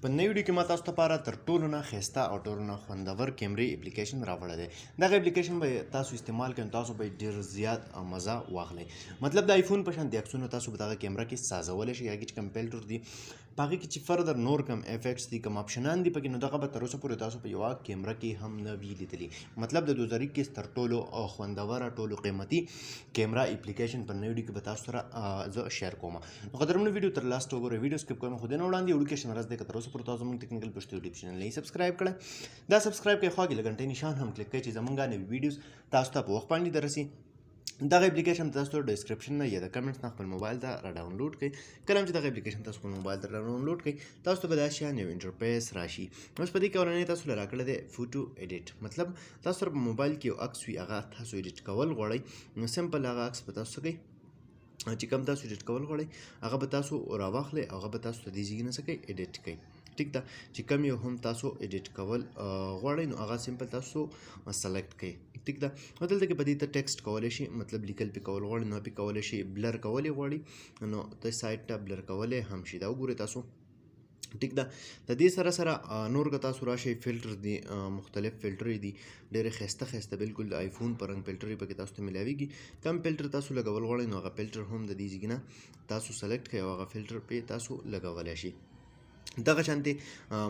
په نوې ویډیو کې ما تاسو لپاره تر ټولو نه ښایسته او ټولو نه خوندور کیمرې اپلیکیشن راوړی دی. دغه اپلیکیشن به تاسو استعمال کړئ، تاسو به ډېر زیات مزه واخلئ. مطلب د آیفون په شان د عکسونو تاسو به دغه کیمره کې سازولی شئ. هغې چې کوم فلټر دي په هغې کې چې further نور کوم effects دي، کوم آپشنان دي پکې، نو دغه به تر اوسه پورې تاسو په یوه کیمره کې هم نه وي لیدلي. مطلب د 2021 تر ټولو خوندوره، ټولو قیمتي کیمره اپلیکیشن په نوې ویډیو کې به تاسو سره زه share کوم. نو قدرمنو، ویډیو تر لاسته وګورئ، ویډیو skip کوم. خو دې نه وړاندې یو وړوکی شان عرض دی که تر اوسه پورې تاسو زموږ ټیکنیکل پښتو یوټیوب چینل نه subscribe کړئ، دا subscribe کړئ، خوا کې له ګنټې نشان هم کلیک کړئ چې زموږ نوې ویډیوز تاسو ته په وخت باندې درسي. دغه اپلیکیشن تاسو description نه یا د comments نه خپل موبایل ته را download کړئ. کله هم چې دغه اپلیکیشن تاسو خپل موبایل ته را download کړئ، تاسو ته به داسې شیان یو interface راشي. اوس په دې کې اولنی تاسو له راکړی دی photo edit. مطلب تاسو سره په موبایل کې یو عکس وي، هغه تاسو edit کول غواړئ، نو simple هغه عکس به تاسو څه کوئ چې کوم تاسو edit کول غواړئ هغه به تاسو راواخلئ او هغه به تاسو ته دې ځای نه څه کوئ، edit کوئ. ټیک ده، چې کوم یو هم تاسو edit کول غواړئ نو هغه simple تاسو select کړئ. ټیک ده، نو دلته کې په دې ته text کولی شي، مطلب لیکل پې کول غواړي نو پې کولی شي، blur کولی غواړي نو ته side ته blur کولی هم شي. دا وګورئ تاسو. ټیک ده، د دې سره سره نور که تاسو راشئ فلټر دي، مختلف فلټر دي، ډېرې ښایسته ښایسته بالکل د آیفون په رنګ فلټر پکې تاسو ته میلاویږي. کوم فلټر تاسو لګول غواړئ نو هغه فلټر هم د دې ځای نه تاسو select کړئ او هغه فلټر پې تاسو لګولی شئ. دغه شانتې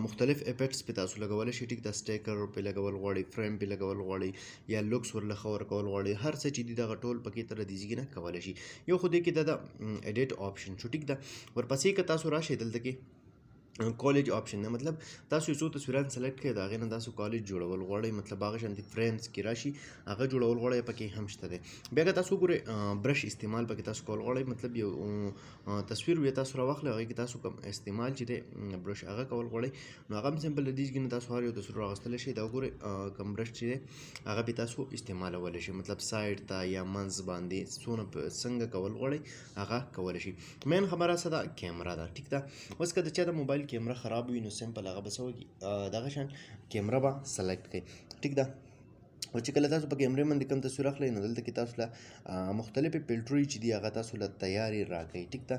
مختلف effects پې تاسو لګولی شئ. ټیک ده، sticker پې لګول غواړئ، فریم پې لګول غواړئ یا looks ورله ښه ورکول غواړئ، هر څه چې دي دغه ټول پکې تر دې ځای نه کولی شي. یو خو دې کې دا د edit option شو. ټیک ده، ورپسې که تاسو راشئ دلته کې collage option نه، مطلب تاسو یو څو تصویران select کړئ، د هغې نه تاسو collage جوړول غواړئ، مطلب هغه شانتې frames کې راشي هغه جوړول غواړئ پکې هم شته دی. بیا که تاسو وګورئ brush استعمال پکې تاسو کول غواړئ، مطلب یو تصویر وي تاسو راواخلئ هغې کې تاسو کوم استعمال چې دی برش هغه کول غواړئ نو هغه هم simple له دې ځای نه تاسو هر یو تصویر راغستلی شئ. دا وګورئ کوم برش چې دی هغه به تاسو استعمالولی شئ، مطلب side ته یا منځ باندې څونه څنګه کول غواړئ هغه کولی شئ. main خبره څه ده، کیمره ده. ټیک ده، اوس که د چا د موبایل کیمره خراب وي نو simple هغه به څه وکړي، دغه شان کیمره به select کړي. ټیک ده، او چې کله تاسو په کیمرې باندې کوم تصویر اخلئ نو دلته کې تاسو له مختلفې فلټرې چې دي هغه تاسو له تیارې راکوي. ټیک ده،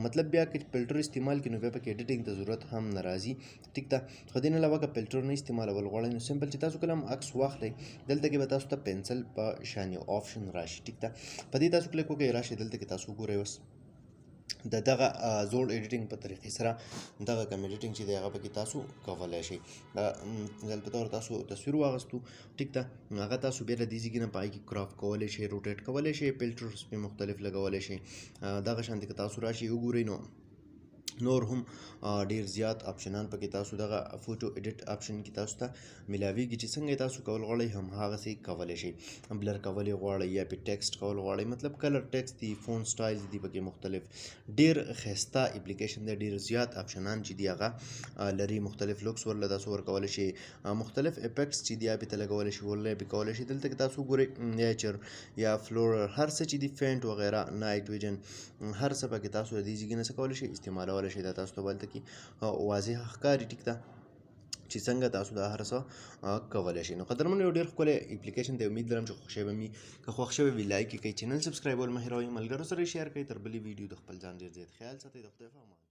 مطلب بیا که فلټر استعمال کړئ نو بیا پکې editing ته ضرورت هم نه راځي. ټیک ده، خو دې نه علاوه که فلټر نه استعمالول غواړئ نو simple چې تاسو کله هم عکس واخلئ دلته کې به تاسو ته pencil په شان یو option راشي. ټیک ده، په دې تاسو کلیک وکړئ، راشي دلته کې تاسو وګورئ اوس د دغه زوړ editing په طریقې سره دغه کوم editing چې دی هغه پکې تاسو کولی شئ. مثال په طور تاسو تصویر واغستو، ټیک ده، هغه تاسو بیا له دې ځای نه په هغې کې crop کولی شئ، rotate کولی شئ، filters پې مختلف لګولی شئ. دغه شانتې که تاسو راشئ وګورئ نو نور هم ډېر زیات آپشنان پکې تاسو دغه photo edit option کې تاسو ته میلاویږي چې څنګه یې تاسو کول غواړئ هم هغسې کولی شئ. blur کولی غواړئ یا پې text کول غواړئ، مطلب color text دي، font styles دي پکې مختلف. ډېر ښایسته اپلیکیشن دی، ډېر زیات آپشنان چې دي هغه لري. مختلف looks ورله تاسو ورکولی شئ، مختلف effects چې دي هغه پې ته لګولی شئ، ورله یې پې کولی شئ. دلته کې تاسو وګورئ nature یا floral هر څه چې دي، paint وغیره، night vision، هر څه پکې تاسو د دې ځای نه څه کولی شئ، استعمالولی شئ. دا تاسو ته به هلته کې واضح ښکاري. ټیک ده چې څنګه تاسو دا هر څه کولی شئ. نو قدرمنو، یو ډېر ښکلی اپلیکیشن دی، امید لرم چې خوښ شوی به مې. که خوښ شوی وي like یې کړئ، channel subscribe ول مه هېروئ، ملګرو سره یې share کړئ. تر بلې ویډیو د خپل ځان ډېر زیات خیال ساتئ. د خدای په امان.